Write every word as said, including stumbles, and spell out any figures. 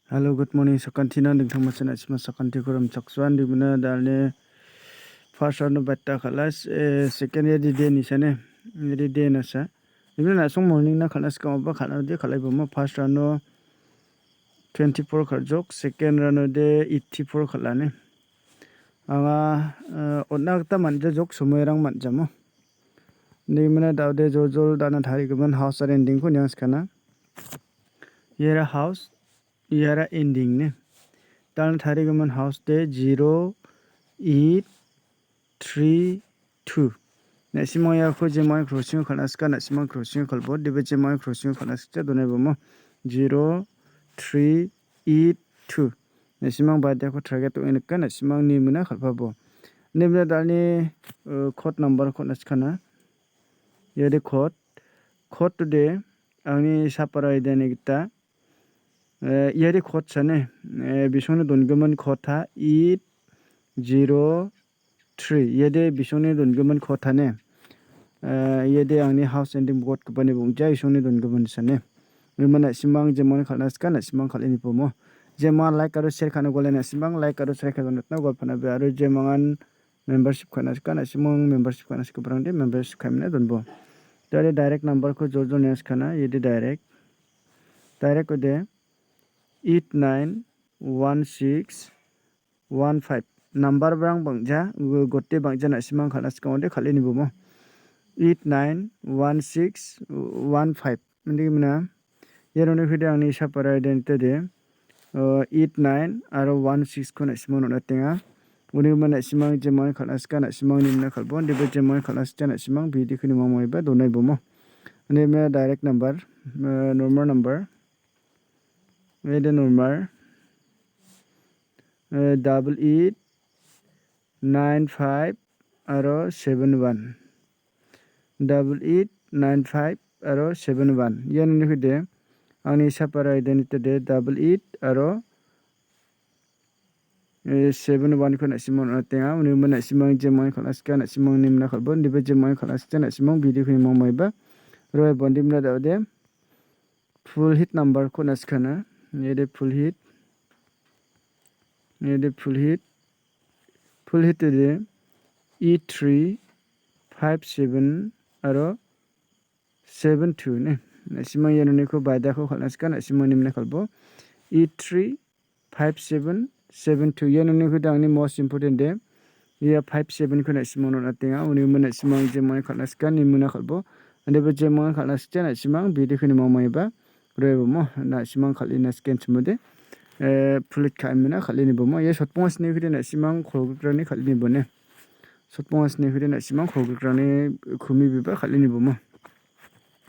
Hello, good morning. Sakantina dingtang machin achima sakantiko rimchaksoan dimina dalni first round betta khalas, eh, second ya di de nisane, di de nasa. Dimina nasong morning na khalas kama ba khala de khalai bama first round twenty-four khaljok, second round de eighty-four khalani. Anga, eh, on·na gita man·jajok, somoirang man·jamo. Indegimina da·ode joljol dana tarigimin house aro ending-ko niangskana. Iara house, iara ending ne. Dana tarigimin house de zero eight three two. Na·simang iako jemai crossing-o kal·na sika, na·simang crossing-o kalbo, dibe jemai crossing-o kal·na sikja donaibomo. Zero three eight two. Na·simang badiako target ong·e nika, na·simang nimina kal·pabo. Nimina dalni, uh, code number-ko na·sikana. Iade code. Code today, angni sapara idani gita. Eh, iade code sane, eh, bisongni dongimin code ha eight zero three. Iade bisongni dongimin code ha ne. Eh, iade angni house ending code gipani bongja bisongni dongimin sane. Rimana simang jemon kal·na sika, na simang kal·e nipomo. Jema like aro share ka·na gole na simang like aro share ka·na gol pana be aro jemangan membership ka·na sika, na simang membership ka·na sika, barang de membership ka·mina donbo. Iade direct number-ko joljol niangskana, iade direct. Direct ode eight nine one six one five. Number-rang bang·ja, go-, gote bang·ja na·simang kal·na sika ong·ode kal·e nibomo. Eight nine one six one five. Mande gimina. Iano nikode angni sapara identity de, uh, eight nine aro one six-ko na·simang on·atenga. Uni gimin na·simang jemang kal·na sika, na·simang nimna kal·bo, dibe jemang kal·na sika, na·simang bidi kuni mamaiba donaibomo. Uni gimin direct number, uh, normal number. Ede normal. Eh, double eight nine five aro seven one. Double eight nine five aro seven one. Ian ini kode angni sapara identity de double eight aro, eh, seven one-ko na·simang on·atenga. Uni gimin na·simang jemang kal·na sika, na·simang nimna kal·bo, dibe jemang kal·na sika, na·simang bidi kuni mamaiba. Roe bondi mina da·ode. Full hit number-ko na·sikana. Ede full hit. Ede full hit. Full hit ede eight three five seven aro seven two ne. Na·simang ianoniko baidako kal·na sika, na·simang nimna kal·bo. Eight three five seven seven two. Ianoniko da angni most important de. Ia five seven-ko na·simang on·atenga. Uni gimin na·simang jemang kal·na sika, nimna kal·bo. Ande be jemang kal·na sika, na·simang bidi kuni mamaiba. Roebomo, na·simang kal·ina siken chimode. Eh, pulit ka·emina kal·e nibomo. Ia sotponga sini kode na·simang kolgrikrani kal·e nibone. Sotponga sini kode na·simang kolgrikrani kumi biba kal·e nibomo.